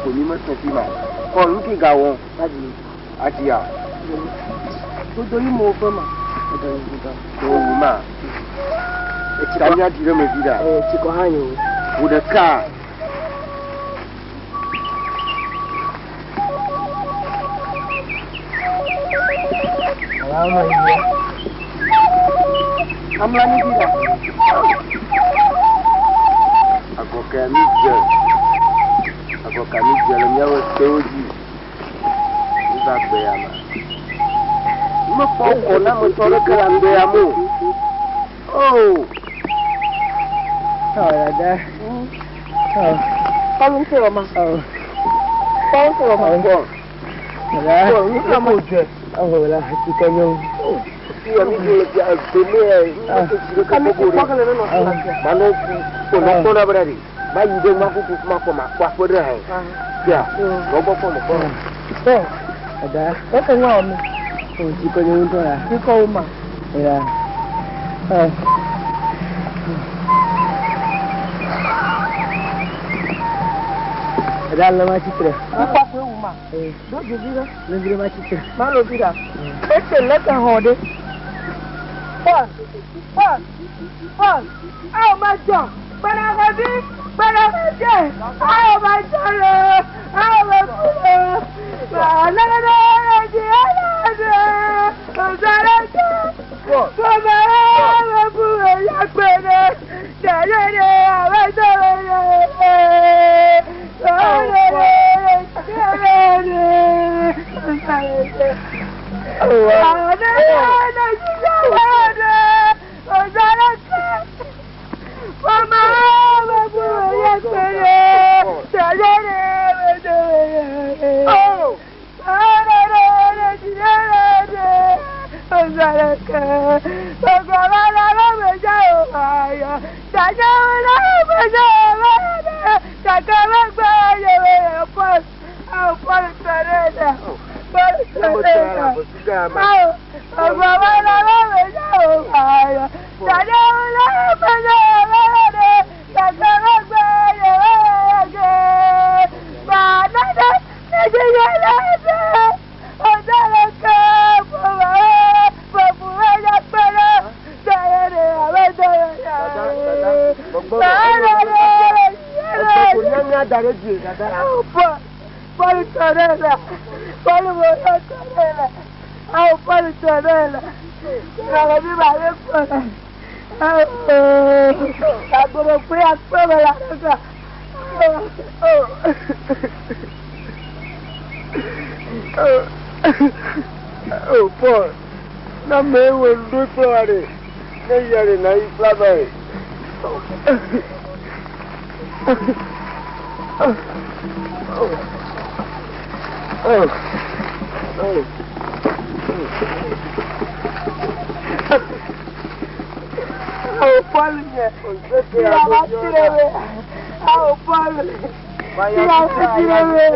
ko mi me sɔ̃ fi ma. Paul, nu ke gawɔ? Atsia. Dodo yi mo ƒe ma. Wo ma. Etsi Ta mía dzi ɖe me vi ɖa. Etsi kɔ hã nyo. Wò ɖeka. Amla mi vi ɖa. Agɔkea mi dze. Agɔka mi dze le míaƒe sewo dzi. Mi va gbe ya me. Mekpɔ xɔ na ametɔ ɖeke le agbe ya me o. Oh! Oh, dada. Oh. Paul ŋutɔ wɔ ma. Oh. Paul ŋutɔ wɔ ma. Paul. Dada. Paul, nu ka mo dze? Oh, la, etsi kɔ nyo. Fia mi dzo le fia eve me ya. Mi ke tsi ɖeke gbogbo ɖe. Manɔ kpɔ nɔ kpɔ ɖa be ɖa ɖi. Ma yi ɖe ma kuku ma kpɔ ma kpɔ aƒe ɖe hã. Fia, nɔ gbɔ kpɔ me kpɔ. Paul. Dada. Eke ŋua wɔ mi. Oh, tsi kɔ nyo ŋutɔ la. Tsi kɔ wo ma. Ya. Oh. Dada le ma tsitre. Nukpa koe wu ma. Do dzi vi ɖe. Le vi ɖe ma tsitre. Ma lo vi ɖa. Ese leke hɔn ɖe. Paul, Paul, Paul. Awo ma dzɔ. Gbɛɖaxɔvi, gbɛɖaxɔdze. Awo ma dzɔ le. Awo ma ku le. Alele dzi alele. Ozale dzɔ. Kɔmɛ awo ku le yakpe ɖe. Ɖeɖe awo dzɔ le. Oh, Paul. Na me wo ndo kplɔ wa ɖe. Ne ya ɖe na yi kpla ba ye. Oh. Oh. Oh. Awo Paul nye. Ìyàwó tirẹ̀ wẹ̀. Awo Paul. Ìyàwó tirẹ̀ wẹ̀.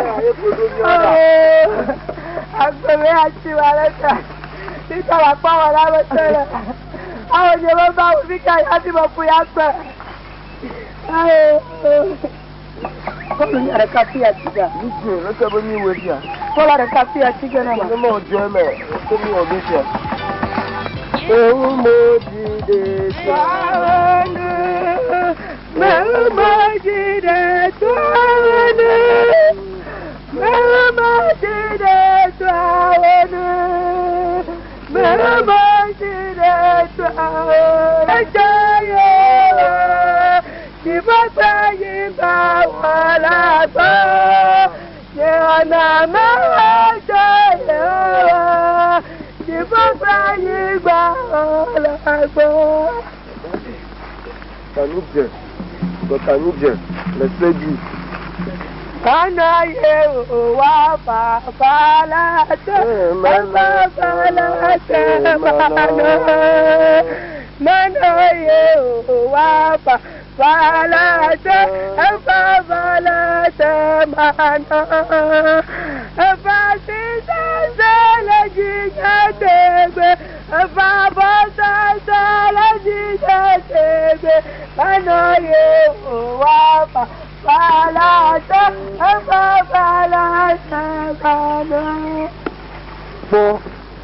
Agbẹ̀rẹ̀ àti wàlẹ́tà. Níta wà pa wà lábẹ́ tẹ́lẹ̀. Àwọn ìjọba bá wù mí ká yá sí mo fún yá pẹ̀. Paul yàrá ká fi àtìgà. Níjẹ́ lọ́sẹ̀ bó ní ìwé bíà. Paul yàrá ká fi àtìgà náà. Ní mo jẹ́ mẹ́, ó mi ò bí jẹ. Òun mo dìde tó. Kanu jẹ, kanu jẹ, lẹsẹ jù. Kana ye wa bàbá látẹ, bàbá látẹ mànà. Mana ye wa bàbá látẹ, bàbá látẹ mànà. Ẹ̀fà sísá lẹ́jìjà tẹ̀gbẹ́, ẹ̀fà bọ́ sásá lẹ́jìjà tẹ̀gbẹ́. Mana ye wa bàbá. Balata, balata, balata. Kpɔ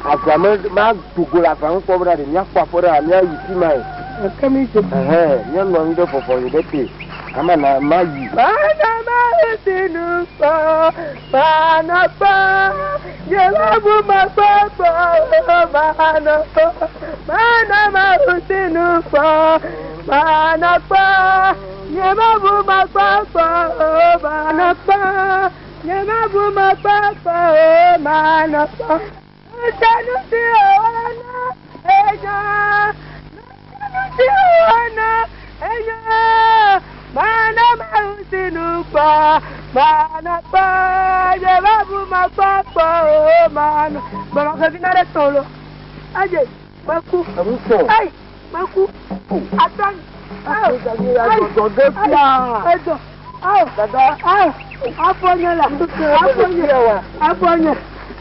avea me ma do go le avea ŋu kpɔ bena ɖe míaƒo afɔ ɖe míayi fi ma ye. Eke mi dze. Ɛhɛn, míanɔ anyi ɖe vɔvɔli ɖe te. Ama na mayi. Mana mahesinu kpɔ, mana kpɔ, nye mabu makpɔ kpɔ, mana kpɔ, mana mahesinu kpɔ, mana kpɔ, nye mabu makpɔ kpɔ, mana kpɔ, nye mabu makpɔ kpɔ, mana kpɔ. Nusanu si wana enya, nusanu si wana enya. Mana mahusinu kpɔ, mana kpɔ, nye mabu makpɔ kpɔ, mana. Gbɔmɔ xevi na ɖe tɔ lo. Aye, meku. Emu sɔ. Ayi, meku. Atan. Ayo. Dɔ ge fia. Edɔ. Ayo. Dada. Ayo. Afɔ nye la. Afɔ nye. Afɔ nye.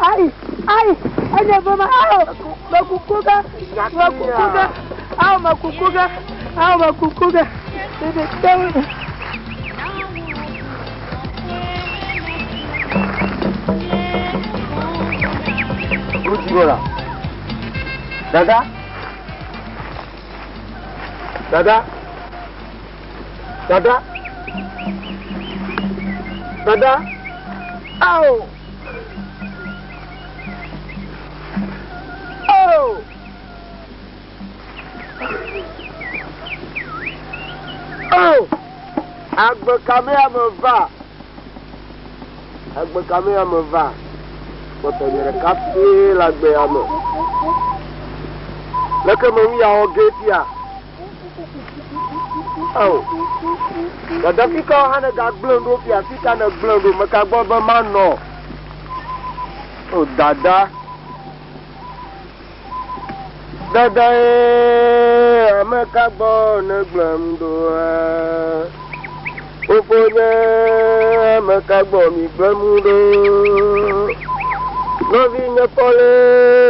Ayi, ayi. Enye boma. Ayo. Mekuku ge. Mekuku ge. Ayo mekuku ge. Ayo mekuku ge. Bebe tewu. Ŋutsu la. Dada. Dada. Dada. Dada. Ao. Ao. Ao. Agbe kame ame va. Agbe kame ame va. Kpɔtɔ nye ɖeka pɛ le agbe ya me. Leke me nu ya wɔ ge fia? Ao. Dada fi ka hã ne gagblẽ ɖo fia? Fi ka ne gblẽ ɖo? Meka gbɔ be manɔ. O dada. Dada ye ame ka gbɔ ne gblẽm ɖoa? Fofonye ame ka gbɔ mi gblẽm ɖo? Nɔvinye kɔle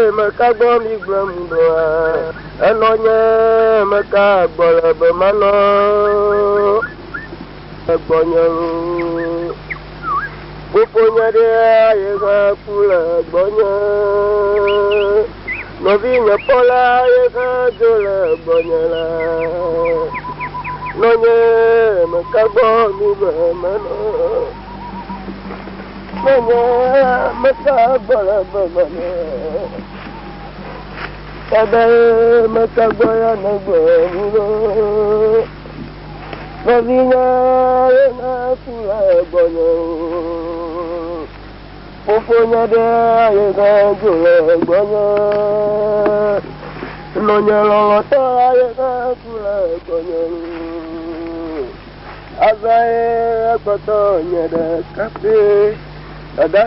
ame ka gbɔ mi gblẽm ɖoa? Enɔnye ame ka gbɔ le be manɔ egbɔnye o? Fofonye ɖea ye hã ku le gbɔnye. Nɔvinye kpɔla ye hã dzo le gbɔnye la. Nɔnye ame ka gbɔ mi be manɔ? Nɔnye ame ka gbɔ le be manɔ? Dada ye ame ka gbɔ ya ne gblẽm ɖo? Nɔvinye ye hã ku le gbɔnye o. Fofonye ɖea ye hã dzo le gbɔnye. Nɔnye lɔlɔ̃tɔ ye hã ku le gbɔnye o. Azɔ ye ekpɔtɔ nye ɖeka pɛ. Dada.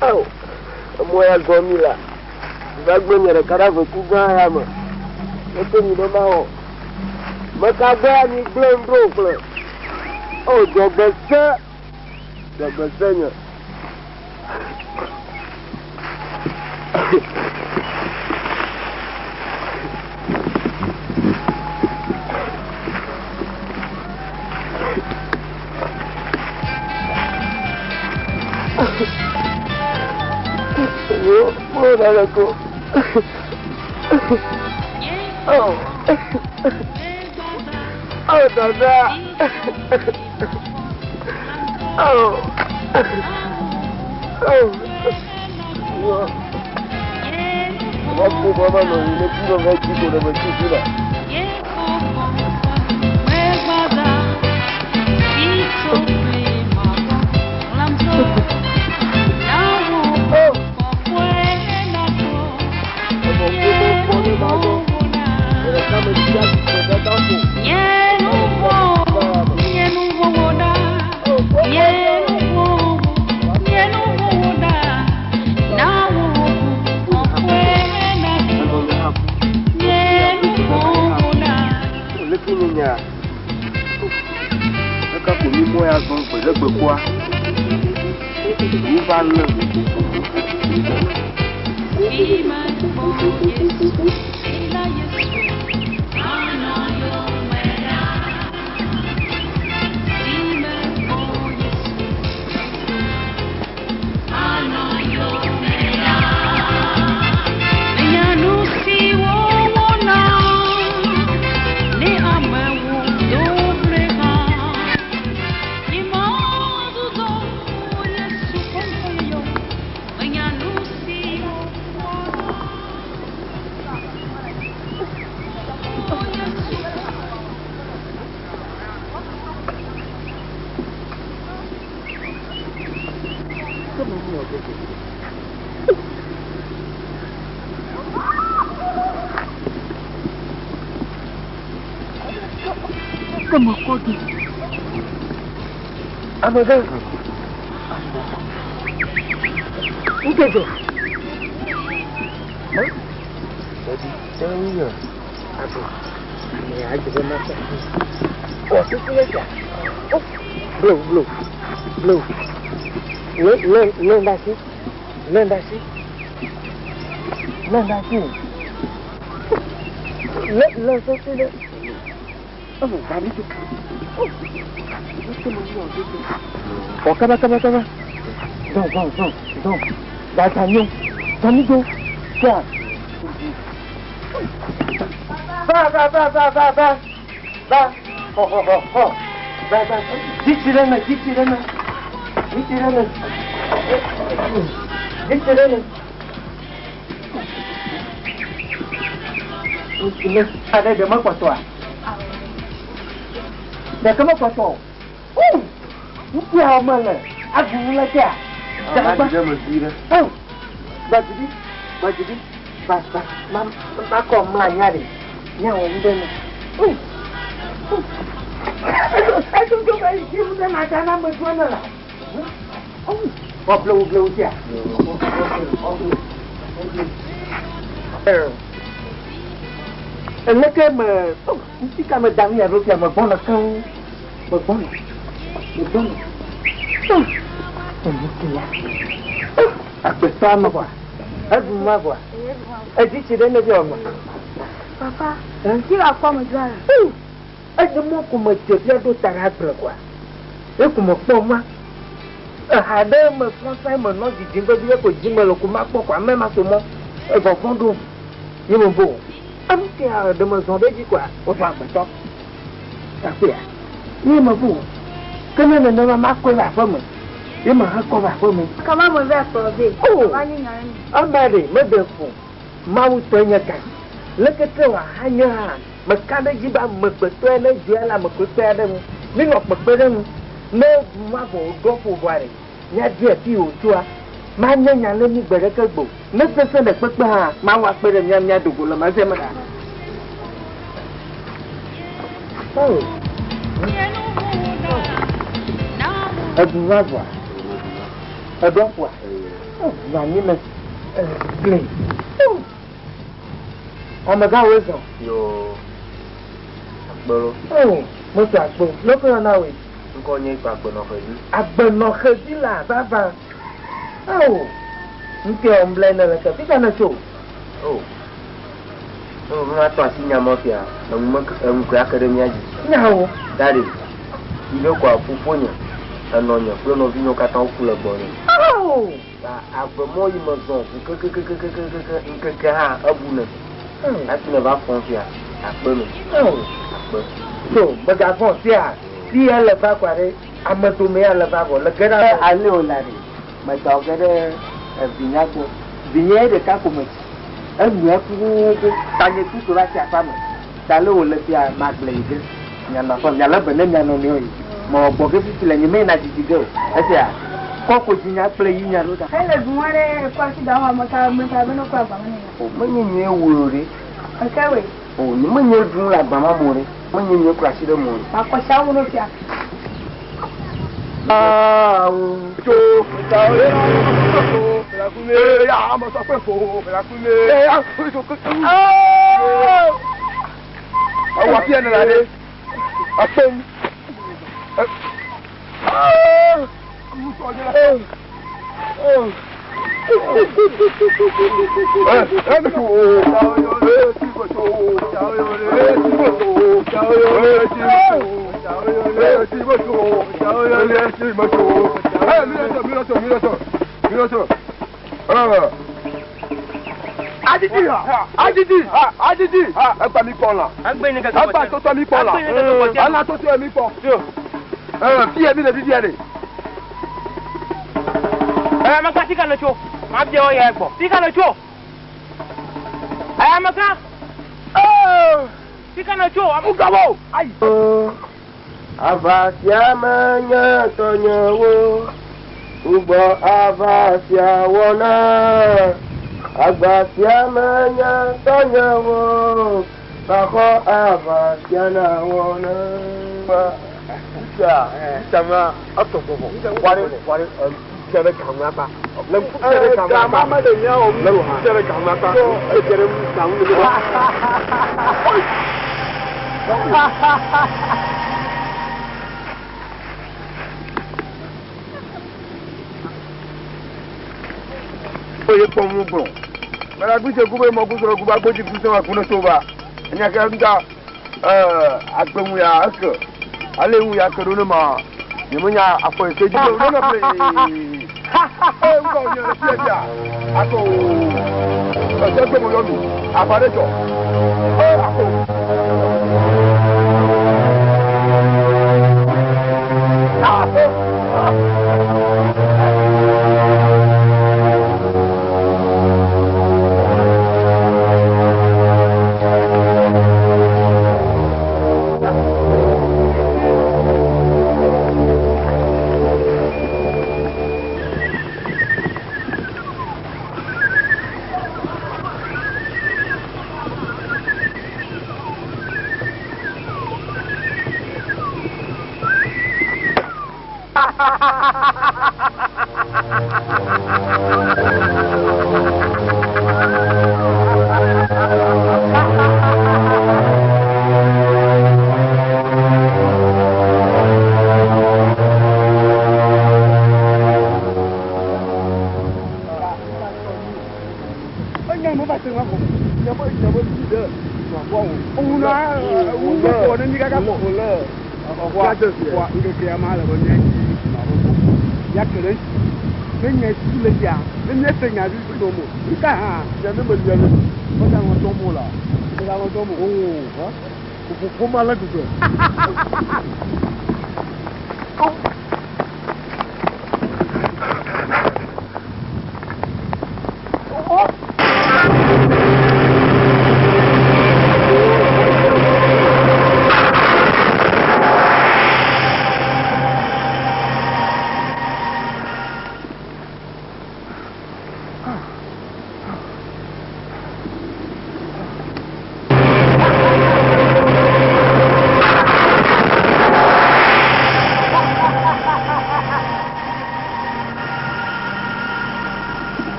Ao, emɔ ya zɔ mi la. Va gblẽ nye ɖeka ɖe aveku gã ya me. Leke mi be mawɔ? Meka gbɔ ya mi gblẽm ɖo kple. O dzɔgbese. Dzɔgbese nye. Yo, mo ko. Oh. Oh, dada. Oh. Oh. Yo. Wọ́n kó bàbá lọ ilé tí wọ́n fẹ́ jí kó lọ bẹ jí sílẹ̀. Oh. Ọmọ kó bọ́ bọ́ ní bá bọ́. Ẹ̀rọ ká mi ti àti ìgbẹ́ dáko. Leke nye nya. Eka ko mi mɔ ya zɔn gbe ɖe gbe kua. Mi va lé. Leke mewɔ ge dze? Ke mekɔ ɖi. Amegã. Ŋkeke. Ɖeɖi te ŋunye. Ago. Ame adze be matsa. Wɔ tutu ɖe sia. Blo blo blo. Lé lé lé ɖe asi. Lé ɖe asi. Lé ɖe asi. Lé lé sese ɖe. Evo gabi to. Wɔ kaba kaba kaba. Zɔn zɔn zɔn zɔn. Dada nyo. Zɔn do. Tia. Va va va va va va. Va. Xɔ xɔ xɔ xɔ. Va va. Dzitsi ɖe me dzitsi ɖe me. Dzitsi ɖe me. Dzitsi ɖe me. Aɖe ɖe mekpɔtɔa? Ɖeke mekpɔtɔ o. O! Ŋutia mele agu ŋu le tea. Dagba. O! Gbadzidi, gbadzidi, ba ba ma makɔ mla nya ɖe. Nya wɔ ŋu ɖe me. O! O! Edo do be yi ŋu ɖe ma da na me dua ne la. O! Wɔ blewu blewu tea. Eleke me ŋuti ka me da nu ya ɖo fia me gbɔna keŋ. Me gbɔna. Me gbɔna. Enu ke ya. Agbetɔ ame vɔa. Eɖu ma vɔa. Edzi tsi ɖe ne via wɔma. Papa, ti la kpɔ me dua la. Edze mɔ ko me dze fia ɖo ta ɖe agble koa. Eko me kpɔ ma. Eha ɖe me srɔ̃ me nɔ dzidzim vevie ko dzi me le ko makpɔ ko ame ma so mɔ. Evɔvɔ̃ ɖo. Ye me bo. Enu sia ɖe me zɔ ɖe edzi koa wozɔ agbetɔ. Akpea. Ye me bo. Ke ne nenema makɔe va aƒe me. Ye me he kɔ va aƒe me. Kama me va kplɔ vɛ. O! Va nye nya ɖe me. Ame ɖe meɖe fu. Mawu tɔe nye gã. Leke ke wòahanye hã, meka ɖe edzi be amegbetɔe ne dzɔe le ame kpekpe aɖe ŋu. Minɔ kpekpe ɖe ŋu. Ne mavɔ wòɖɔ ƒo vɔa ɖe, míadi afi wòtsoa. Manye nya ne mí gbe ɖeke gbe o. Ne sesẽ ɖe kpekpe hã, Mawu akpe ɖe mía mía dogo le meze me ɖa. Oh. Eɖu va vɔa? Eɖɔ ƒoa? Nɔ anyi me gli. Amegãwoe zɔ. Yo. Akpelo. Oh, mesu akpo. Leke yɔna woe? Ŋkɔ nye kpa agbenɔxevi. Agbenɔxevi la vava. Oh, ŋkɛ ɔmblɛ ne le ke. Fika ne tso? Oh. Ne me va tɔ asi nyamɔ fia, enu me enu koe ake ɖe mía dzi. Nyawo. Daddy, yi ɖe koa fofonye, enɔnye kple nɔvinyewo katã woku le gbɔnye. Oh! Ta avemɔ yi me zɔ ʋu kekekekekekeke ŋkeke hã ebu ne. Hafi ne va fɔm fia, akpe me. Oh! Akpe. So, megavɔ̃ fia, fia le va kɔa ɖe, ame dome ya le va vɔ, le ge ɖa. Ale o la ɖe, medɔ ge ɖe evinya gbɔ. Vinye ɖeka ko metsi. Enɔe ku xoxoxo. Ta nye tu ko va tsi aƒea me. Ta le wòle fia magblẽ yi ge. Mianɔ aƒe me. Mialé be ne mia nɔnɔewo yi. Mewɔ gbɔ ge fifi le nye meyina dzidzi ge o. Esia kɔ ko dzinya kple yi nya ɖo ɖa. Ele du ŋua ɖe kɔ asi da xɔ meka meka be ne kɔ agba me ne. O menye nyuie wòe o ɖe. Eke wòe. O nye menye ɖum le agba ma me o ɖe. Menye nyuie kura asi ɖe me o. Makɔ sia ŋu ɖo fia. Awo. Tso. Awo afi ene la ɖe. Akpem. Adidi, adidi, adidi, ẹgbà mi kpɔ la, ẹgbà tó tọ́ mi kpɔ la, ala tó tọ́ mi kpɔ, fiyɛ mi le fifia de. Amaka tika le tso. Ma bia wo ya gbɔ. Tika le tso. Amaka. Tika le tso. Amugawo. Ayi. Ava sia me nye tɔnyewo. Ŋgbɔ ava sia wɔna. Agba sia menye tɔnyewo. Baxɔ ava sia na wɔna. Oye kpɔm nu gblɔ. Mɛla gbitse ku be mɔ kusrɔ ku ba gbodzi kusrɔ ma kunu so ba. Enya ke ŋka agbe ŋu ya eke. Ale ŋu ya ke ɖo ne ma. Nye me nya afɔ yi ke dzi be ne nɔ ple. Ee ŋkɔ nye le fia fia. Ako. Ɛsɛ gbe mo yɔ mi. Afa ɖe dzɔ. Ee ako.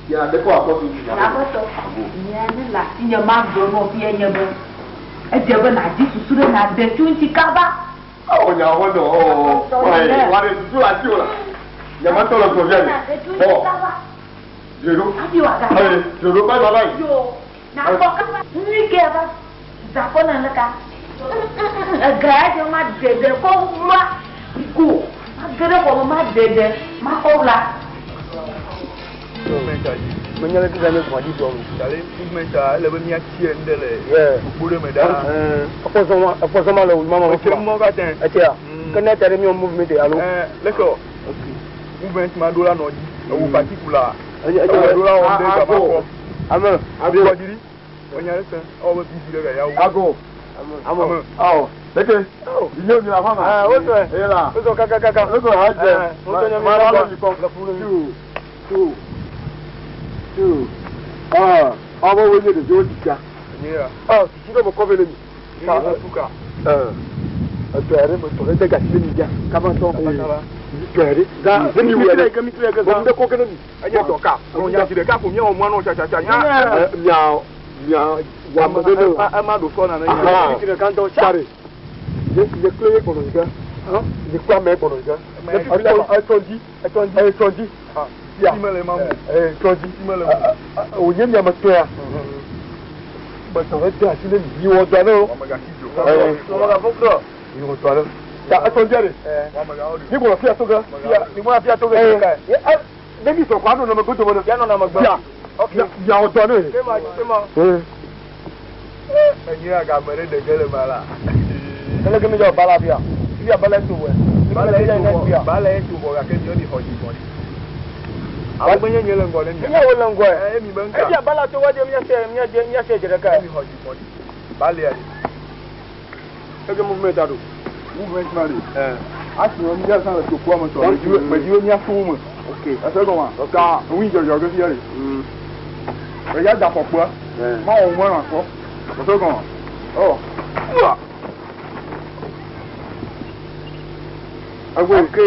Ya ɖe kɔ akɔ mi. Aƒetɔ, nye ne le asinye magblɔ nɔ fia nye be edze be nàdi susu ɖe nàɖe tso ŋuti kaba. Ɔ nya wɔ nɔ ɔ wa ɖe susu le asi o la. Nyamatɔ le gbɔ fia mi. Bɔ. Dzro. Hafi wòaga. Ayi dzro bye bye bye. Yo, nàgbɔ kaba. Nyui ke va zakɔ na leka. Ega ya dze ma ɖeɖe kɔ wla go. Mage ɖe xɔ me ma ɖeɖe makɔ wla. Menye le kika nye gbɔ̃ dɔ nu. Tale movement a ele be míatsi enu ɖe le Yeah. gbogbo ɖe me ɖaa. Ekpɔzɔma ekpɔzɔma le mama Etse mɔ katã. Etsia. Ke ne ta ɖe míɔ movement alo. Ɛɛ leke wɔ? Movement ma ɖo la nɔ dzi. Ewu particular. Enye Ewu ɖo la wɔm ɖe gama kɔ. Ame. Agbɔ dzi ɖi. Enya ɖe sẽ. Ewɔ be bizi ɖe gaya wu. Ago. Ame. Ame. Awɔ. Leke. Inye mi la fama. Ah, wosɔe. Eye la. Wosɔ kakakaka. Leke ha dze. Eh, wosɔ nye mi Ma la la gbɔ. mi kɔ. Le ƒu ɖe mi. Two. Two. Two. Ɔ ɔbɔ wo nye ɖeviwo dzia. Enye ya. Ɔ sisi ɖe me kɔ vɛ ne mi. Nye ya suka. Ɛɛ etɔ ɖe me tɔ ɖe de gasi ne mi dzia. Kaba tɔ. Kaba. Tɔ ɖe. Za. Ne mi wɔ ɖe. Ke mi tle ke Bɔn za. ɖe kɔ ke ne mi. Enye dɔka. Nya zi ɖeka ko míawɔ mɔa nɔ tsatsa nya. Ɛ, Mia mia wɔ ame ɖe ne o. Ema ɖo sɔ na ne nya. Ah. Sare. Ye ye kple ye gbɔnɔ yi ke. Ye kple ame gbɔnɔ yi ke. Etɔ dzi. Etɔ dzi. Ya. Ti mele ma mu. Etɔ dzi. Ti mele mu. Wònye miame tɔa. Betɔ ɖe de asi ne mi. Miwɔ dɔ ne o. Wamegati dzo. Miwɔ dɔ ne. Ta etɔ dzia ɖe. Wamegawo ɖe. Mi gbɔnɔ fia to ge. Mi gbɔnɔ fia to ge. Ɛ ne mi sɔ kɔ anɔ nɔme godo me ne. Ya nɔ nɔme gbe. Ya. Miawɔ dɔ ne. Ee. Enye ya game ɖe ɖe ge le ma la. Ele ke mi jɔ bala fia. Fia bala to wɛ. Bala ye to bɔ. Bala ye to bɔ gake miɔ mi xɔ dzi gbɔ ɖi. Awo gbe nye nye le ŋgɔ ne mia. Miawo le ŋgɔ yɛ. Ɛ mi be ŋka. Efia bala to wɛ de miase miase miase dze ɖeka Mi yɛ. xɔ dzi gbɔ ɖi. Bala ya ɖe. Eke movement aɖo. Movement ma ɖe. Asi wɔn mi jasa le tokoa me tɔ. Medziwo miaƒo wo me. Ok. Ese gɔma. Ta ŋui dzɔdzɔ ge fia ɖe. Eya da afɔkpɔa. Ma wɔ ŋua na kɔ. Ese gɔma. Ɔ. Agbo. Ok.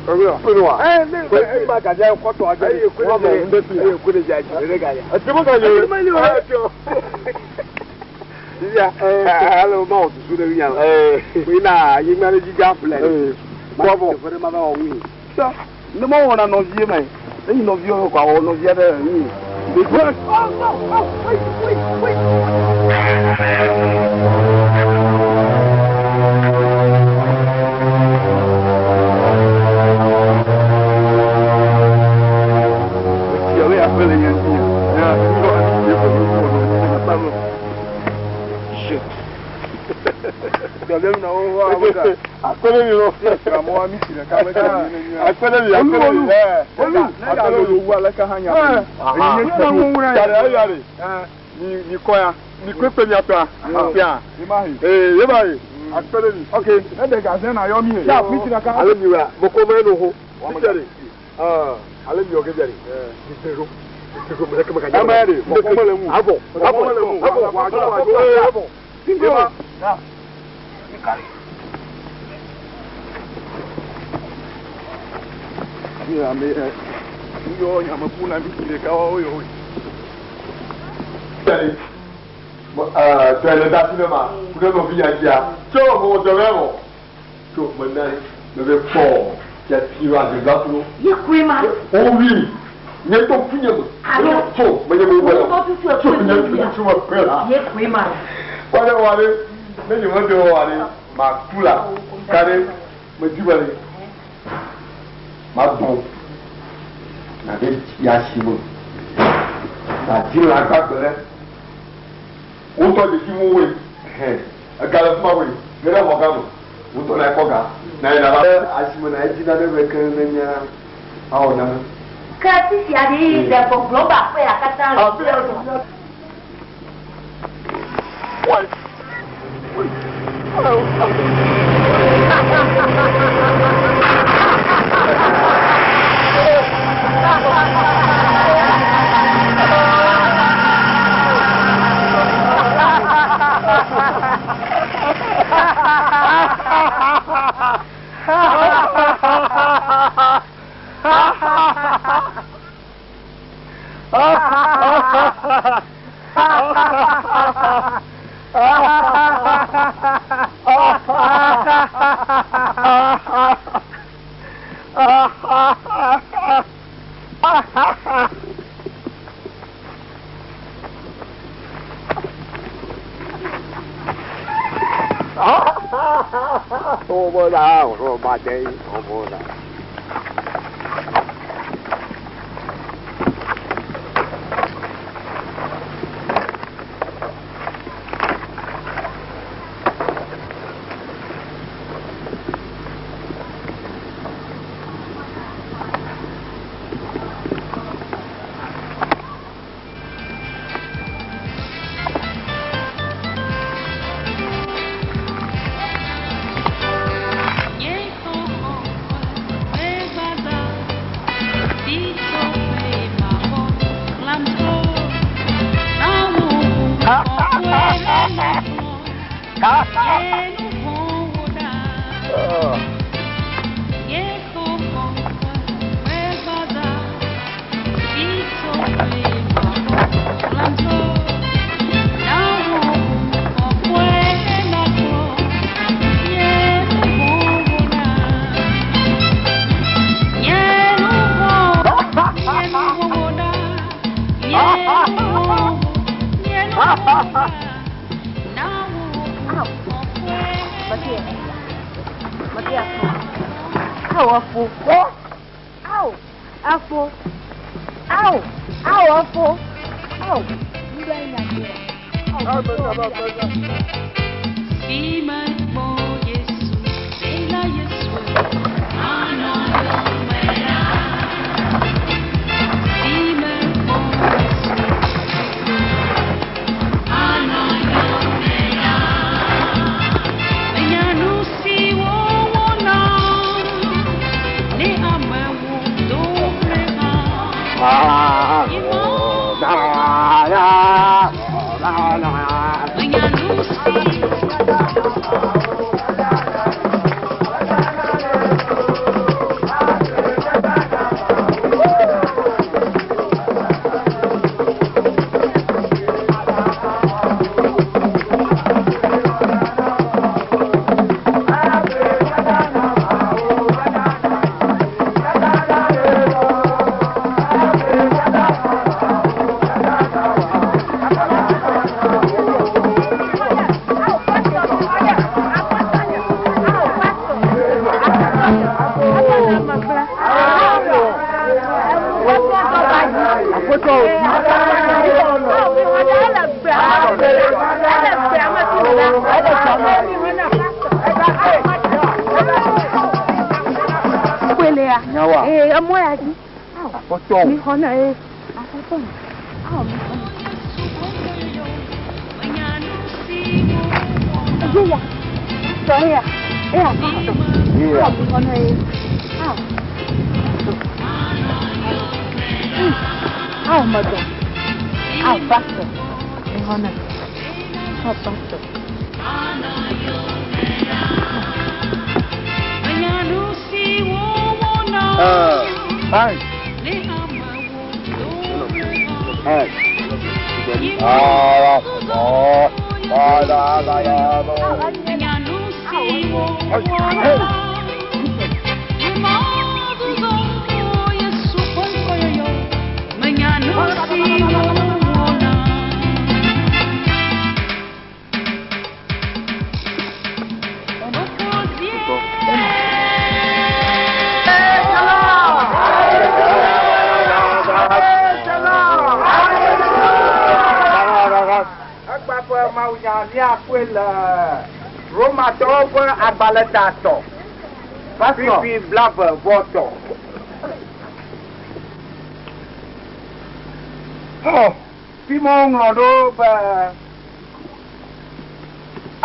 Agbo. Penu wa. Ɛ ne Ko ma gadza kɔtɔ adze. Eye ko Wọ́n de mọ̀ ń bẹ́ fi. eye ko de dza dzi ɖe gaya. Eti mo ka ye. Ya ale ma wɔ susu ɖe nya. Koyi na anyigba ɖe dzi dza ƒle. Bɔbɔ. Teƒe ɖe ma va wɔ ŋui. Ne ma wɔna nɔvie ma ye. Ne yi nɔvie wɔ kɔ awɔ nɔvia ɖe ŋui. Yàrá yà fẹ́ lè yẹn ti yàn. Yà ŋgɔ yẹ kò ní wọ̀ lọ. Gbàgbé mi na wọ́n wá wọ́n kà. Akpɛlɛ mi lɔ. Karamɔgɔ mi si ɖeka bɛ kɛ mi ne Akpɛlɛ mi akpɛlɛ mi. Olu akpɛlɛ mi wu alɛ ka hã nya. Eyi nye tu. Yàrá yàrá. Mi mi kɔ ya. Mi kpe kpe mia tɔa. Fia. I ma ye. Ee ye ma ye. Akpɛlɛ mi. Ok ne de gaze na yɔ mi ye. Ya mi si ɖeka. Ale mi wa mɔkɔ mɛ no ho. Fitɛri. Ale mi wɔ kɛ jari. Mi se ro. Mi se ro mɛ kɛmɛ ka ɲɛ. Ɛmɛ yɛ de mɔkɔ mɛ le mu. Abɔ. Mɔkɔ mɛ le mu. Abɔ. Wàjú wàjú. Abɔ. Singo. Mi ame ɛ yɔ nyameku na mi si ɖeka wɔwɔ yɔ. Tɛlɛ da si ne ma ku ne nɔvi ya dzia tso mɔ dɔbɛ mɔ tso mɛ na ye mɛ bɛ kpɔ tɛti wa de la tulo Ye koe ma. o wi nye to ku nye me Alo. tso mɛ nye me wɔ Wotɔ tutu tso ekpe nye fia. tutu me pe la Ye koe ma. wale wale ne nye me de wɔ wale ma ku la kari mɛ di ba de ma dɔn na de ya si me na di la gbàgbé lɛ wotɔ de fi mu woe hɛn ega le fuma woe ne ɖe xɔ ga me wotɔ na ekɔ ga na yina la asime na edzi na ɖe be ke ne nya awɔ na me. Ke fifia ɖe le gbɔgblɔ be aƒe ya katã le. Afi ya fi 我啦，我说妈的，我不啦。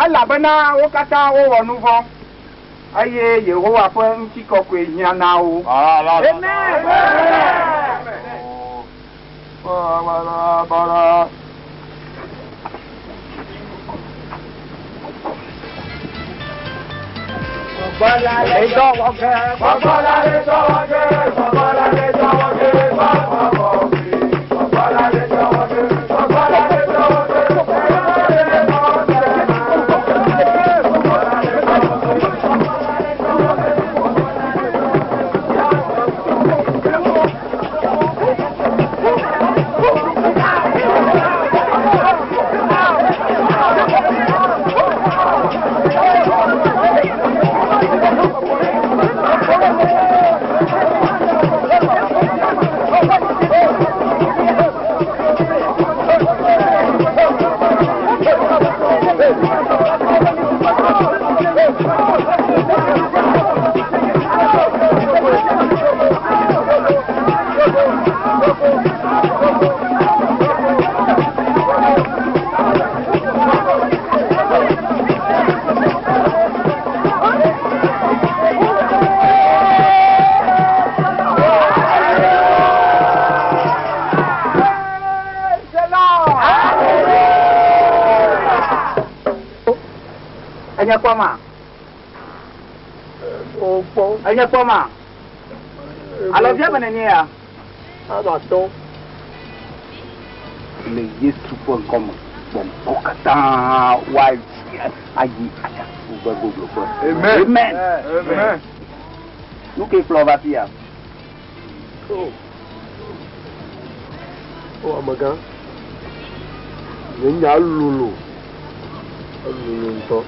Elabena wo katã wowɔ nu vɔ̃ eye Yehowa ƒe ŋutikɔkɔe hiã na wo. Enye kpɔ ma? Wokpɔ. Enye kpɔ ma? Alɔvia me nenie ya? Ame atɔ̃. Le Yesu ƒe ŋkɔme, gbɔgbɔ katã woayi ayi atsiaƒu ƒe gogloƒe. Amen. Amen. Amen. Nu kae kplɔ va fia? O. O amegã. Nye nya lolo. Elolo ŋutɔ.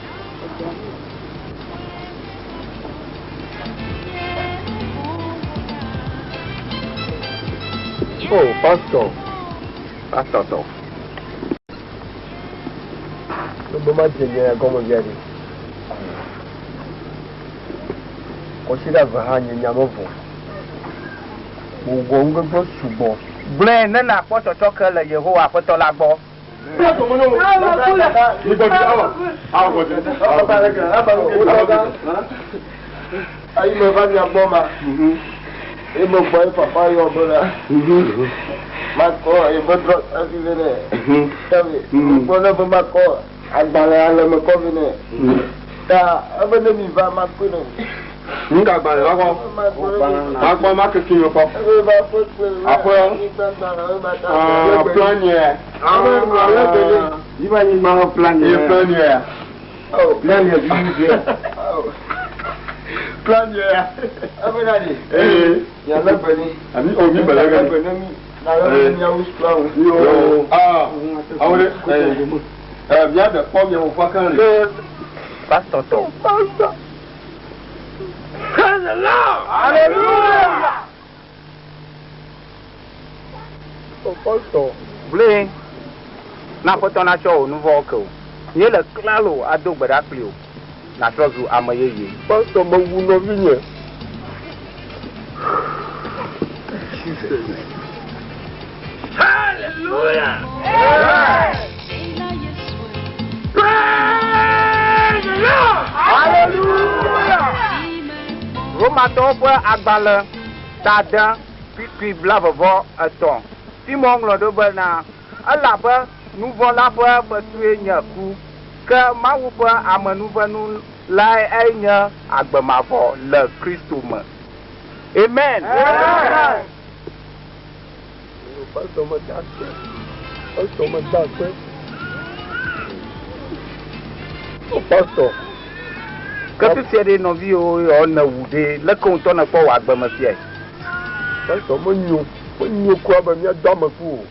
O pastor. Pastor tɔ. Ebe ma dze nye ya gɔme via ɖe. Kɔsiɖa eve hã nye nya mevɔ. Mewɔ nu gbegblẽ sugbɔ. Gblɔe ne nàkpɔ tsɔtsɔke le Yehowa Aƒetɔ la gbɔ. Eyi me va mia gbɔ ma, ye me gbɔ ye papa yɔ bena makɔ ebe drɔ asi vɛ nɛ. Tabi gbɔ ne be makɔ agbalẽ ale me kɔ vɛ nɛ. Ta ebe ne mi va makɔe nɛ. Nu ka agbalẽ va kɔ? Makpɔ ma keke yɔ kpɔ. Ebe va ƒe kpe. Aƒe. Anyigba Plan yɛ. Yiba anyigba wɔ plan Ye yɛ. plan yɛ. Plan yɛ vivi yɛ. Plan yɛ. Ebe na di. Ee. Yàrá gbẹ̀ni. Ami o mi bɛlɛ Yàrá gɛ. gbẹ̀ni mi. Yàrá gbẹ̀ni awo sukuu awo. Yo. Aa. Awo de. Ɛɛ mia bɛ kpɔ mia wo fa kan le. Pastor tɔ. Pastor. Hallelujah. O pastor. Gblɔe na Aƒetɔ natsɔ wò nu vɔ̃wo ke wò. Míele klalo ado gbe ɖa kpli wò. Nàtrɔ zu ame yeye. Pastor mewu nɔvinye. Romatɔwo ƒe agbalẽ ta ade kpikpi blavevɔ etɔ̃. Simon ŋlɔ ɖo bena elabe nu vɔ̃ la ƒe fetue nye ku, ke Mawu ƒe amenuvenu lae enye agbe mavɔ le Kristo me. Amen. Amen. Pastor meda akpe. Pastor meda akpe. O pastor. Ke fifia ɖe nɔviwo yɔ ne wu ɖe leke ŋutɔ nekpɔ wò agbe me fiae. Pastor menyo menyo kura be míado ame ku o.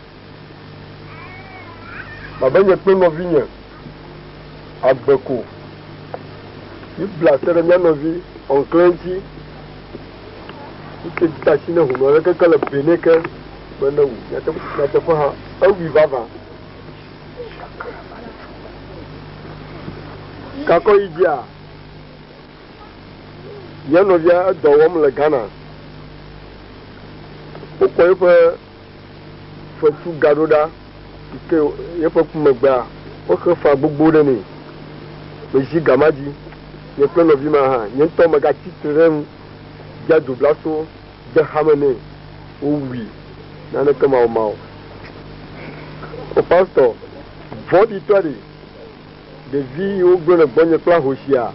Mabe nye kple nɔvinye agbe ko. Biblia se ɖe mía nɔvi ɔnkle ŋuti. Ŋutsu da asi ne hunɔ ɖe keke le Benin ke be ne wu. Nyateƒe hã ewui vavã. Kakɔ yi dzia, mía nɔvia edɔ wɔm le Ghana. Wokɔ eƒe fetu gaɖo ɖa yi ke eƒe ku megbea, woxe fa gbogbo ɖe nɛ. Mezi gama dzi. Nye kple nɔvi ma hã, nye ŋutɔ megatsi tre ɖe eŋu. Dze adoblaso de xame nɛ. Wowui. Naneke mawɔmawɔ. O pastor, vɔ̃ɖitɔa ɖe, ɖevi yiwo gblẽ le gbɔnye kple ahosia,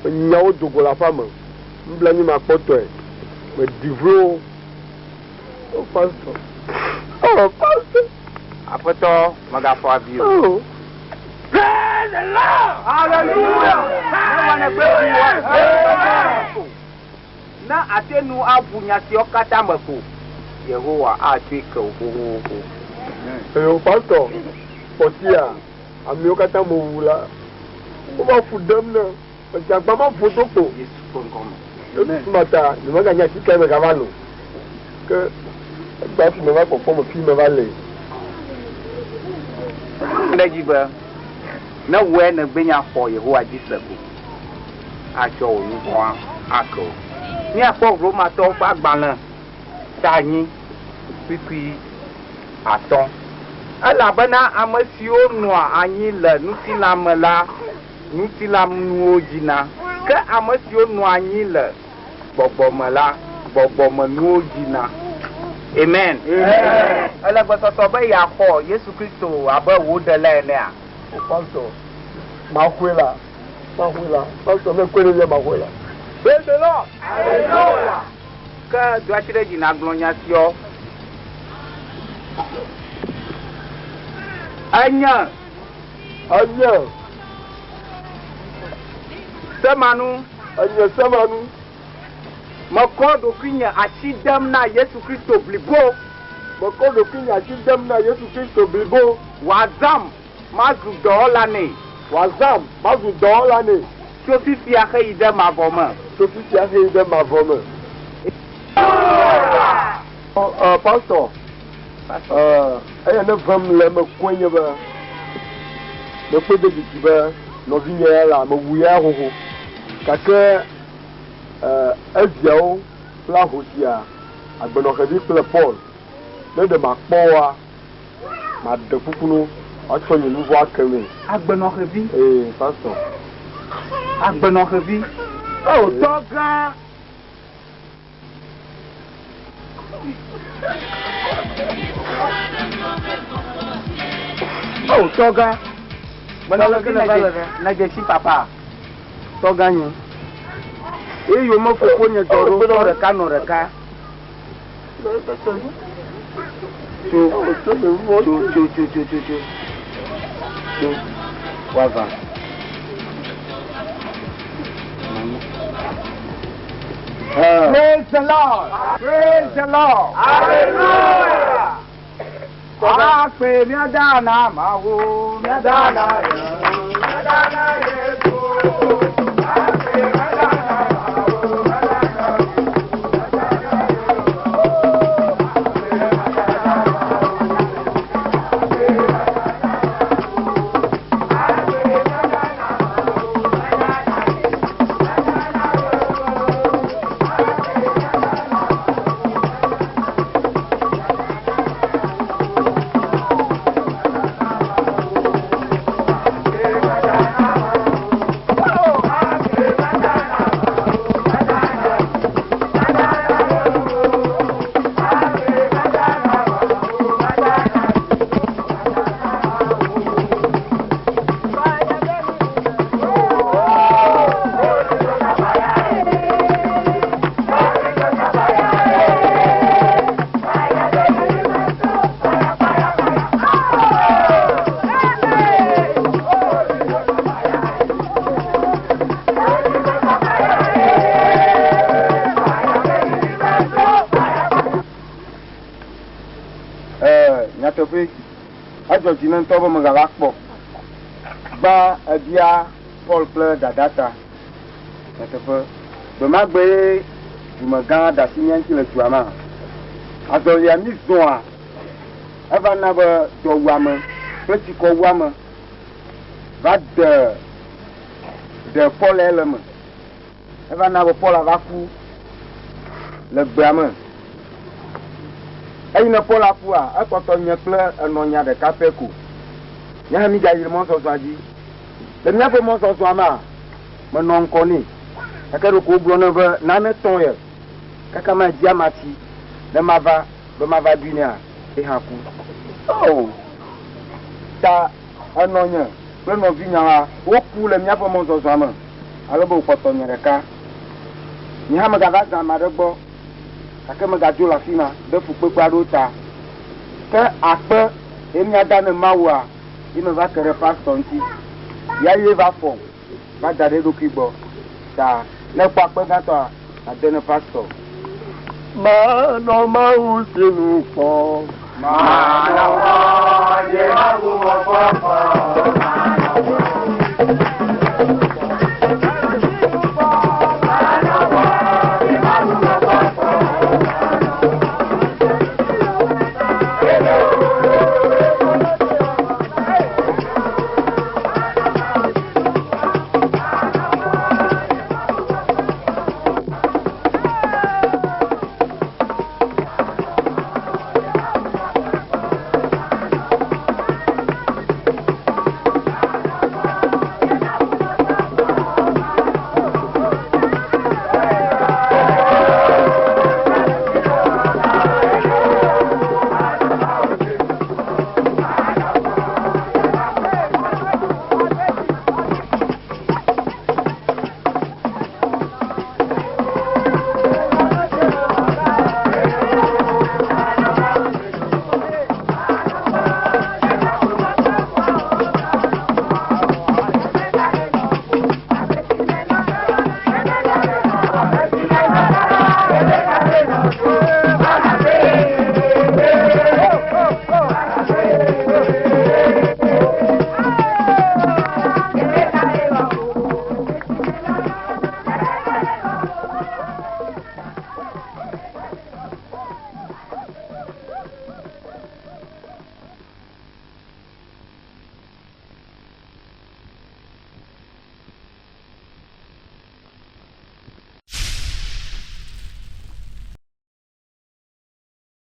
menyawo do go le aƒea me. Nublanui makpɔtɔe. Meɖi vlo wo. O pastor. O pastor. Aƒetɔ megafɔ abi o. Oh. Hallelujah. Ne wɔnɛ kple ʋu Ne ate nu abu nya siawo katã me ko, Yehowa atsɔe ke wò xoxoxo. Eyo pastor, kpɔtia, amewo katã mewu la, wova fu ɖem ne edzagba ma ƒo do kpo. Yesu ƒe ŋkɔme. Esu ma ta, nyemeganya fi kae megava nɔ. Ke egba fi meva kpɔkpɔ me fi meva le. Ɖe dzi be ne wòe nègbe nya xɔ Yehowa dzi se ko, atsɔ wò nu vɔ̃a ake wò. Míakpɔ Romatɔwo ƒe agbalẽ ta anyi kpikpi atɔ̃. Elabena ame siwo nɔa anyi le ŋutilã me la, ŋutilãnuwo dzina. Ke ame siwo nɔa anyi le gbɔgbɔ me la, gbɔgbɔmenuwo dzina. Amen. Ele gbɔsɔsɔ be yeaxɔ Yesu Kristo abe wò ɖela enea? O pastor, maxɔe la. Maxɔe la, pastor ne kɔe ɖe mía maxɔe la. Praise the Lord. Hallelujah. Ke do asi ɖe dzi nàgblɔ nya siawo. Enye. Enye. Semanu. Enye semanu. Mekɔ ɖokuinye asi dem na Yesu Kristo blibo. Mekɔ ɖokuinye asi dem na Yesu Kristo blibo. Wòazãm mazu dɔwɔla nɛ. Wòazãm mazu dɔwɔla nɛ. Tso fifia heyi ɖe mavɔ me. Tso fifia heyi ɖe mavɔ me. Pastor, eya ne vem le eme koe nye be mekpɔe de dzesi be nɔvinye ya le ame wu ya xoxo. Gake eviawo kple ahosia, Agbenɔxevi kple Paul, ne ɖe makpɔ woa, maɖe kuku na wo woatsɔ nye nu vɔ̃ ake mee. Agbenɔxevi. Ee, Pastor. Agbenɔxevi. O, tɔgã. O, tɔgã. Nèdze si papa. Tɔgã nye. Eye yome fofonye dzɔ ɖo tɔ ɖeka nɔ ɖeka. Tso, tso, tso, tso, tso, tso, tso. Tso, woava. Praise the Lord. Praise the Lord. Hallelujah. Akpe miadana mawo miadana miadana Yesu. Akpe miadana mawo miadana Nyateƒe, edzɔ dzi ne ŋutɔ be megava kpɔ. Gbã ebia Paul kple dada ta. Nyateƒe, gbe ma gbee dumegã ɖe asi mía ŋuti le dua mea, azɔlia mí zɔa, eva na be dɔwuame kple tsikɔwuame va de ɖe Paul ya le eme. Eva na be Paul va ku le gbea me. Eyi ne Paul kua, ekpɔtɔ nye kple enɔnya ɖeka pɛ ko. Nye hã mígayi ɖe mɔzɔzɔa dzi. Le míaƒe mɔzɔzɔa mea, menɔ ŋkɔ nɛ. Gake ɖeko wogblɔ nɛ be nane tɔ ye. Kaka madzi amatsi ne mava be mava ɖui nɛa, ye hã ku. Oh! Ta enɔnye kple nɔvinya la woku le míaƒe mɔzɔzɔa me ale be wòkpɔtɔ nye ɖeka. Nye hã megava zã ame aɖe gbɔ gake megadzo le afi ma ɖe fukpekpe aɖewo ta. Ke akpe ye míada ne Mawua ye meva ke ɖe pastor ŋuti. Ya ye va fɔm va da ɖe eɖokui gbɔ. Ta ne ekpɔ akpe gãtɔa, ade ne pastor. Manɔ Mawu sinu kpɔ. Manɔ nye Mawu mɔkpɔkpɔ. Manɔ